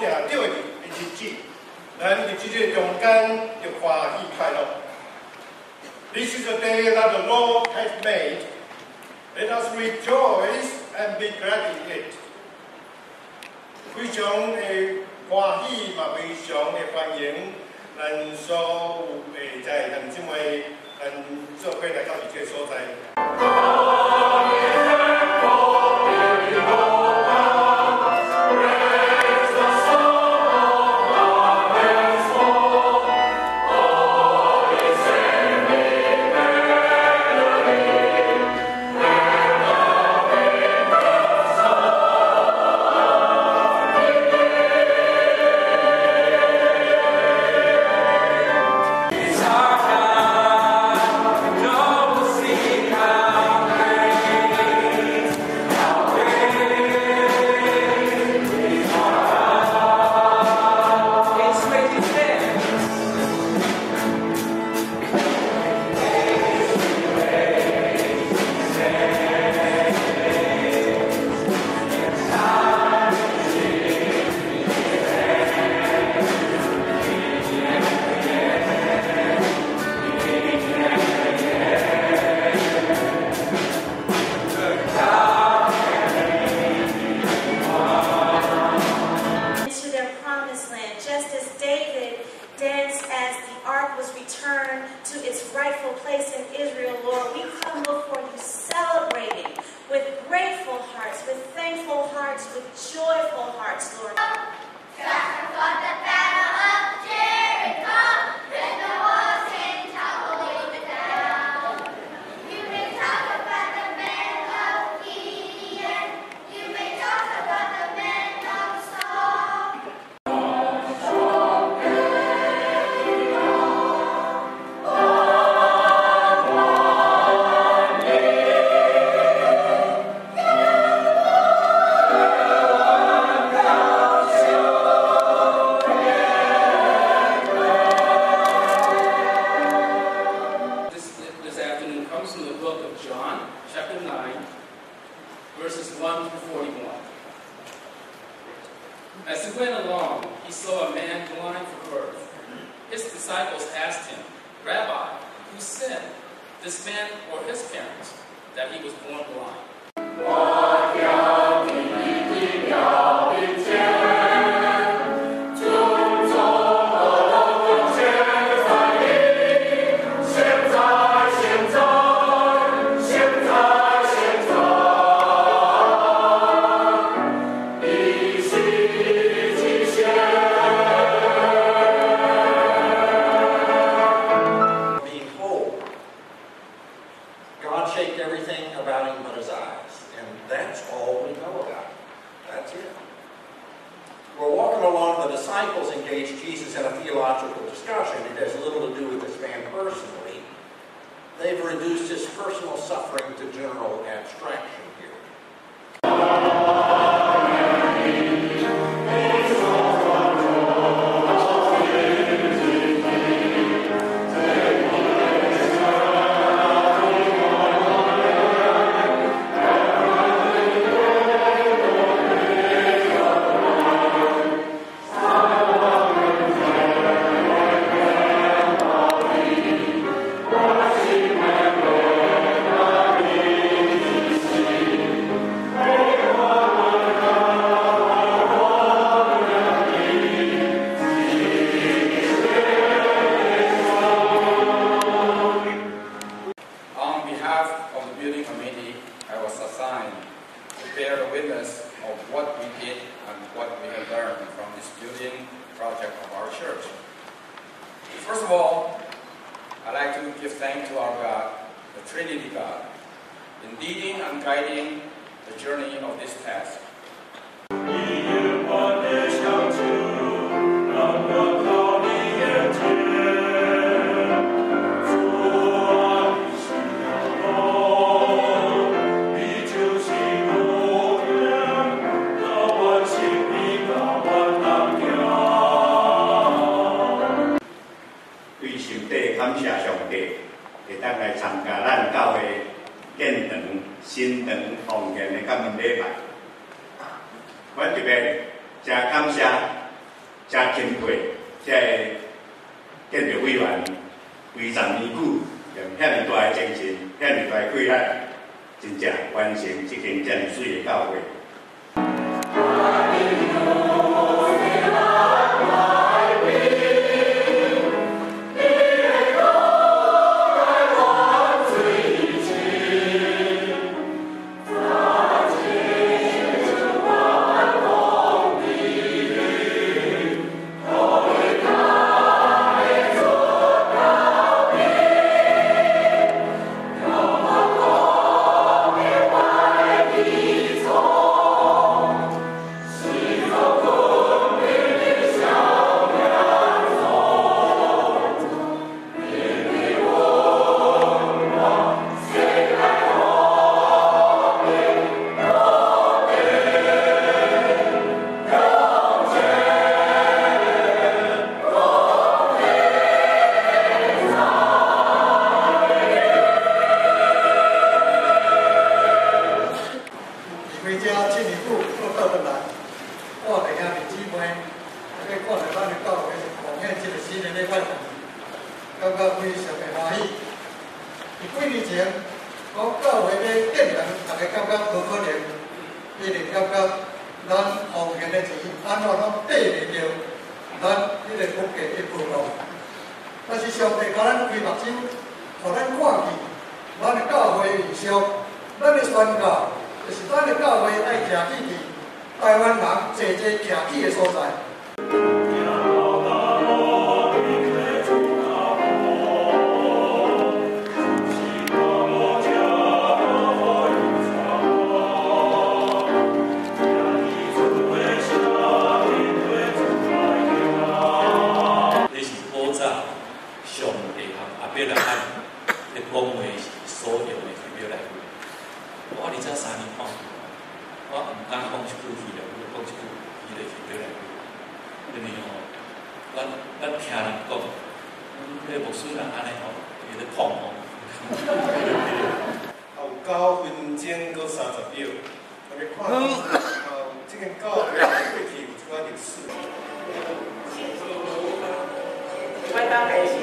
定著的日子，咱佇這个中間就歡喜快樂。This is the day that the Lord has made. Let us rejoice and be glad in it. 非常的歡喜嘛，非常的歡迎咱所有的在弟兄姊妹，咱做伙來到佇這个所在。 Into their promised land, just as David danced as the ark was returned to its rightful place in Israel, Lord, we come before you celebrating with grateful hearts, with thankful hearts, with joyful hearts, Lord. Joshua fought the battle of Jericho, then the walls came tumbling down. You may talk about the men of Gideon, you may talk about the men of Saul. This afternoon comes from the book of John, chapter 9, verses 1 through 41. As he went along, he saw a man blind from birth. His disciples asked him, "Rabbi, who sinned, this man or his parents, that he was born blind?" 我行伫你的面前，尊重我拢现在你，现在现在现在现在，你是至圣。 Being whole. God shaped everything about him but his eyes. And that's all we know about him. That's it. We're walking along, the disciples engage Jesus in a theological discussion. It has little to do with this man personally. They've reduced his personal suffering to general abstraction here. On behalf of the building committee, I was assigned to bear the witness of what we did and what we have learned from this building project of our church. First of all, I'd like to give thanks to our God, the Trinity God, in leading and guiding the journey of this task. 你我的相处，让我靠你眼前。主啊，你是我，你就是我的，我心你甲我同行。對心底感謝上帝，會當來參加咱教會建堂新堂奉獻的感恩禮拜。我特別誠感謝遮钦佩這个建築委員幾十年久，用遐爾大的精神、遐爾大的氣力，真正完成這間遮爾媠的教會。感覺非常的歡喜。佇幾年前，講教會欲建堂，大家感覺無可能，一定感覺咱奉獻的錢按怎攏綴袂著，咱彼个國家的報告。但是上帝共咱開目睭，予咱看見，咱的教會異象，咱的宣教，就是咱的教會愛徛起佇台灣人濟濟徛起的所在。講話所用的希伯來語，我佇遮3年半，我毋敢講一句希臘語，講一句彼个希伯來語，因為吼，咱聽人講，彼个牧師若按呢吼，伊咧碰吼。有9分鐘閣30秒，大家看，這間教會過去有這款歷史。我剛開始，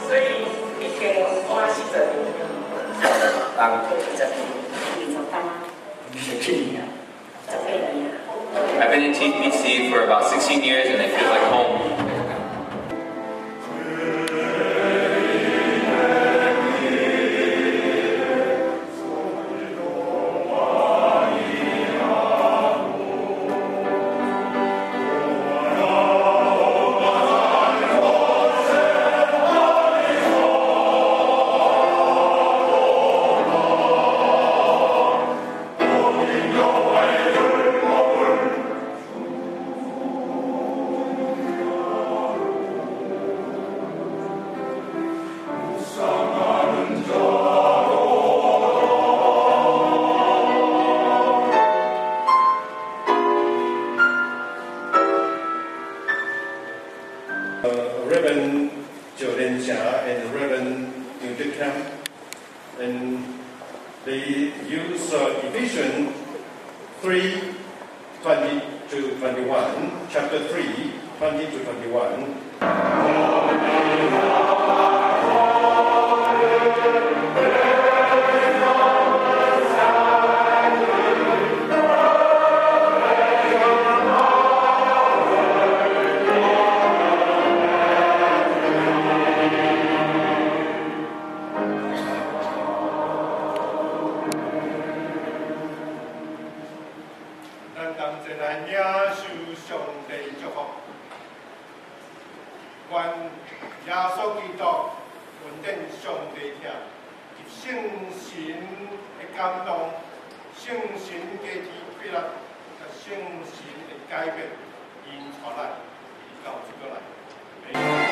所以。已經滿40年，20年，20冬，17年，18年。 I've been in TPC for about 16 years and it feels like home. Reverend 赵連霞 and Reverend Liu Dekham, and they use Ephesians 3:20 to 21, chapter 3, 20 to 21. 咱同齊來領受上帝祝福，願耶穌基督恩典上帝疼及聖神的感動、聖神加持庇佑、聖神的改變，引帶咱到這個來。